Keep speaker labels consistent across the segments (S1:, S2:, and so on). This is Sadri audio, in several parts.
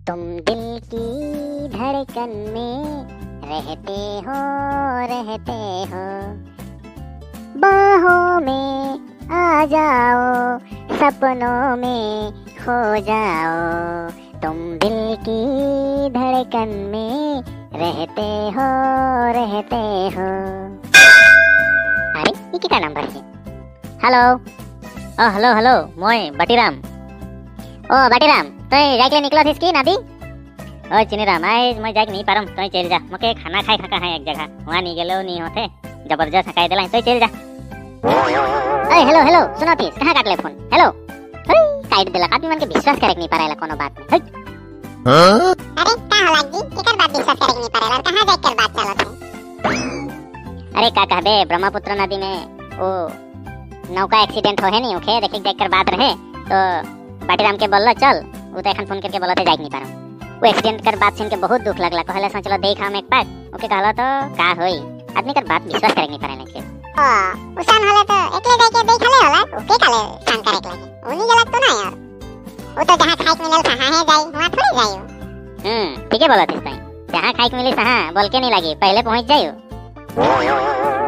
S1: तुम दिल की धड़कन में रहते हो रहते हो, बाहों में आ जाओ, सपनों में खो जाओ। तुम दिल की धड़कन में रहते हो रहते हो। अरे ये क्या नंबर है? हेलो,
S2: ओ हेलो हेलो, मोय बटीराम।
S1: ओ बटीराम, तो जाके निकलो थिस की नदी?
S2: ओ चिनीराम, आज मैं जाके नहीं पारम, तो चल जा। मोके खाना खाए खका है एक जगह, वहाँ नहीं गेलो नहीं होते, जबरदस्त हकाई देला, तो चल जा।
S1: ए हेलो हेलो, सुनो थिस, कहाँ काटले फोन? हेलो, काट देला। आदमी मन के विश्वास करे नहीं पारेला कोनो बात में।
S3: अरे का होला जी, केकर बात विश्वास करे नहीं पारेला, कहाँ जाके कर बात चलत है?
S1: अरे का कहबे, ब्रह्मपुत्र नदी में ओ नौका एक्सीडेंट हो है नहीं, ओके देखे देख कर बात रहे तो बाटीराम के बोललो चल, वो तो एखन फोन करके बोलते जाए नहीं पारम। वो एक्सीडेंट कर बात सुन के बहुत दुख लगला, कहले सोचलो देख हम एक बार, ओके कहलो तो का होई, आदमी कर बात विश्वास करे नहीं पारेला के।
S3: ओ उसान होले तो एकले जाके देखले होला, ओके काले संग करे के लगे, उनी गेला तो ना यार, वो तो जहां खाइक मिलल सहा है जाई, वहां थोड़ी जाई।
S1: ठीक है बोलत ताई, जहां खाइक मिली सहा बोल के नहीं लगी, पहले पहुंच जाइयो।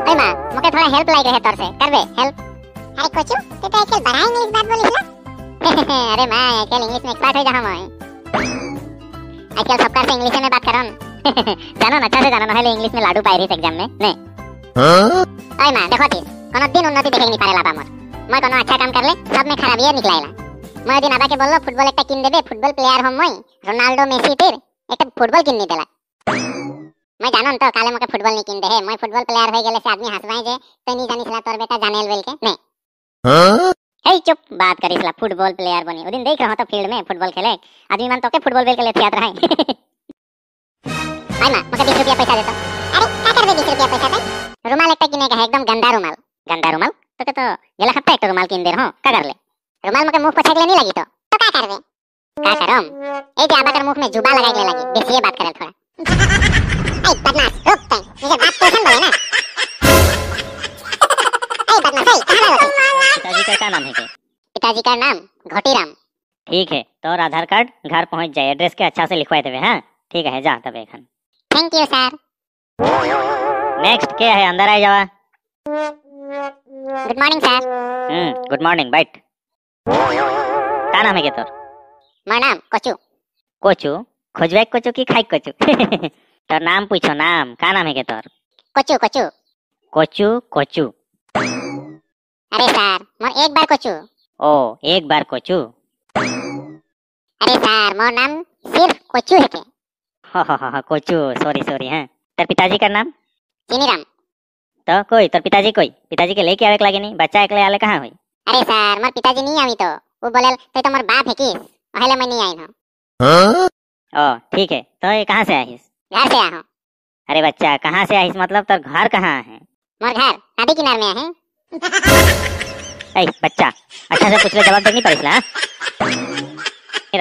S1: ए मां, मोके थोड़ा हेल्प लाग रहे तोर से, करबे हेल्प?
S3: अरे कोचू, ते तो आजकल बड़ा इंग्लिश बात बोलिस ना।
S1: अरे मां, आजकल इंग्लिश में एक्सपर्ट हो जा हम, आजकल सबका से इंग्लिश में बात करन। जानो ना, अच्छा से जानो ना, हेले इंग्लिश में लाडू पाई रही एग्जाम में ने।
S4: हां
S1: ओए मां देखो तीस, कोनो दिन उन्नति देखे नहीं पारेला बा मोर। मैं कोनो अच्छा काम करले सब में खराबिया निकलाइला। मैं दिन आबा के बोललो फुटबॉल एकटा किन देबे, फुटबॉल प्लेयर हम मैं, रोनाल्डो मेसी तिर एकटा फुटबॉल किन नहीं देला। मैं जानन तो काले मोके फुटबॉल नहीं किन दे है, मैं फुटबॉल प्लेयर हो गेले से आदमी हंसवाए जे तो नहीं जानिसला तोर बेटा जानेल बेल के ने।
S4: हां
S1: हे चुप बात करिसला फुटबॉल प्लेयर बनी, ओ दिन देख रहा तो फील्ड में फुटबॉल खेले आदमी मन तो के फुटबॉल बेल के लेथियात रहे। आई मां, मोके 20 रुपया पैसा दे तो।
S3: अरे का करबे 20 रुपया पैसा ते?
S1: रुमाल एकटा किने के है, एकदम गंदा रुमाल। गंदा रुमाल तो के तो गेला हफ्ता एक रुमाल किन दे रहो, का करले रुमाल मोके मुंह पोछे के नहीं लगी
S3: तो का करबे?
S1: का करम, ए जे आबा कर मुंह में जुबा लगाए के लगी, बेसी ये बात करे थोड़ा।
S3: ए बदमाश रुक तई, निजे बात कैसन बोले ना। ए बदमाश, ए कहां लागो?
S2: पिताजी का क्या नाम है के?
S1: पिताजी का नाम घोटीराम।
S2: ठीक है, तोर आधार कार्ड घर पहुंच जाए, एड्रेस के अच्छा से लिखवाए देबे। हां ठीक है, जा तबे एखन।
S1: Thank you sir.
S2: Next के है, अंदर आ जावा।
S1: Good morning sir.
S2: Good morning, बैठ। का नाम है के तोर?
S1: मोर नाम कोचू।
S2: कोचू? खोजबे कोचू की खाई कोचू? तोर नाम पूछो, नाम का नाम है के तोर?
S1: कोचू कोचू।
S2: कोचू कोचू।
S1: अरे सर, मोर एक बार कोचू।
S2: ओ एक बार कोचू।
S1: अरे सर, मोर नाम सिर्फ कोचू है के।
S2: हा हा हा, कोचू, सॉरी सॉरी। हां, तेर पिताजी का नाम?
S1: चिनीराम।
S2: तो कोई तोर पिताजी कोई पिताजी के लेके आवे के लागे नहीं, बच्चा एकले आले कहां होई?
S1: अरे सर, मोर पिताजी नहीं आई तो वो बोले तो मोर बाप है किस, ओहेले मैं नहीं आई हूं।
S4: हां
S2: ओ ठीक है, तो ये कहां से आहिस?
S1: घर से आया हूं।
S2: अरे बच्चा कहां से आहिस, मतलब तोर घर कहां है?
S1: मोर घर नदी किनारे में है।
S2: ए बच्चा, अच्छा से पूछ ले, जवाब देनी पड़ेगा।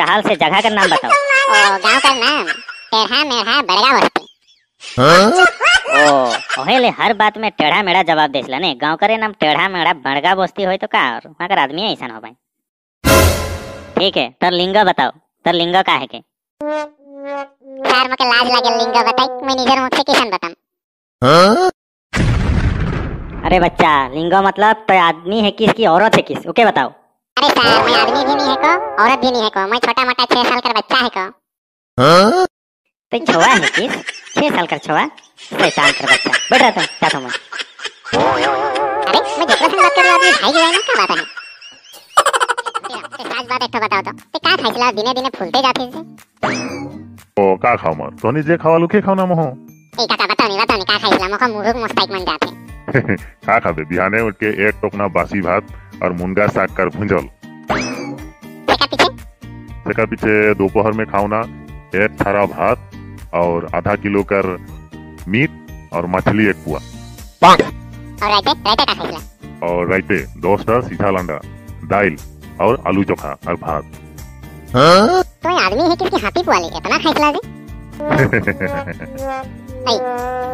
S2: हाल से जगह का नाम बताओ।
S1: ओ गांव का नाम टेढ़ा मेढ़ा बड़गा बस्ती।
S4: हां
S2: ओ ओहेले हर बात में टेढ़ा मेढ़ा जवाब देसला ने, गांव करे नाम टेढ़ा मेढ़ा बड़गा बस्ती होय तो का, और वहां कर आदमी ऐसा हो भाई। ठीक है, तोर लिंग बताओ, तोर लिंग का है के?
S1: सर मोके लाज लागे लिंग बताई, मैं निजर मुख से किसान बताम।
S4: हां
S2: अरे बच्चा, लिंग मतलब तो आदमी है किस की औरत है किस, ओके बताओ।
S1: अरे सर, मैं आदमी भी नहीं है को, औरत भी नहीं है को, मैं छोटा मोटा 6 साल का बच्चा है को।
S4: हां
S2: तो छोवा है किस? 6 साल का छोवा, शैतान का बच्चा। बैठ रहा था जाता मैं।
S1: अरे मैं जेकरा संग बात कर रहा आदमी भाई गया ना, का बात है? ते साच बात एक तो बताओ तो, ते का खाइसला दिने दिने फूलते जाते से?
S4: ओ का खाओ मर, तोनी जे खावालु के खाओ ना मोहो।
S1: ए काका बताओ नहीं, बताओ नहीं का खाइसला, मोका मुरुक मस्ताइक मन जाते।
S4: का खाबे, बिहाने उठ के एक टोकना बासी भात और मुनगा साग कर भुंजल।
S1: सेका पीछे?
S4: सेका पीछे दोपहर में खाओ ना एक थारा भात और आधा किलो कर मीट और मछली एक पुआ।
S1: और रायते? रायते का खाइसला?
S4: और रायते 10टा सीधा लंडा दाल और आलू चोखा और भात। हां
S1: तो ये आदमी है किसकी हाथी पुआली इतना खाइसला जी? ऐ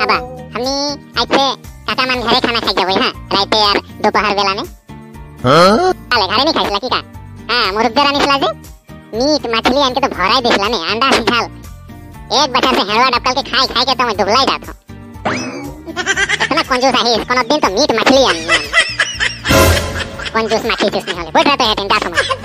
S1: अबा, हमनी आज से काका मन घरे खाना खाई जाबे। हां रायते यार दोपहर बेला में।
S4: हां
S1: अरे घरे नहीं खाइसला की का? हां मुरुक जरा निसला जी।
S3: मीट मछली आन के तो भराई दिसला ने अंडा सिझाल एक बछर से हेड़वा डबकल के खाई खाई के तो मैं दुबलाई जात हूं। इतना कंजूस है कोनो दिन तो मीट मछली आन कंजूस मछली चूसनी होले बैठ रहते हैं जात हम।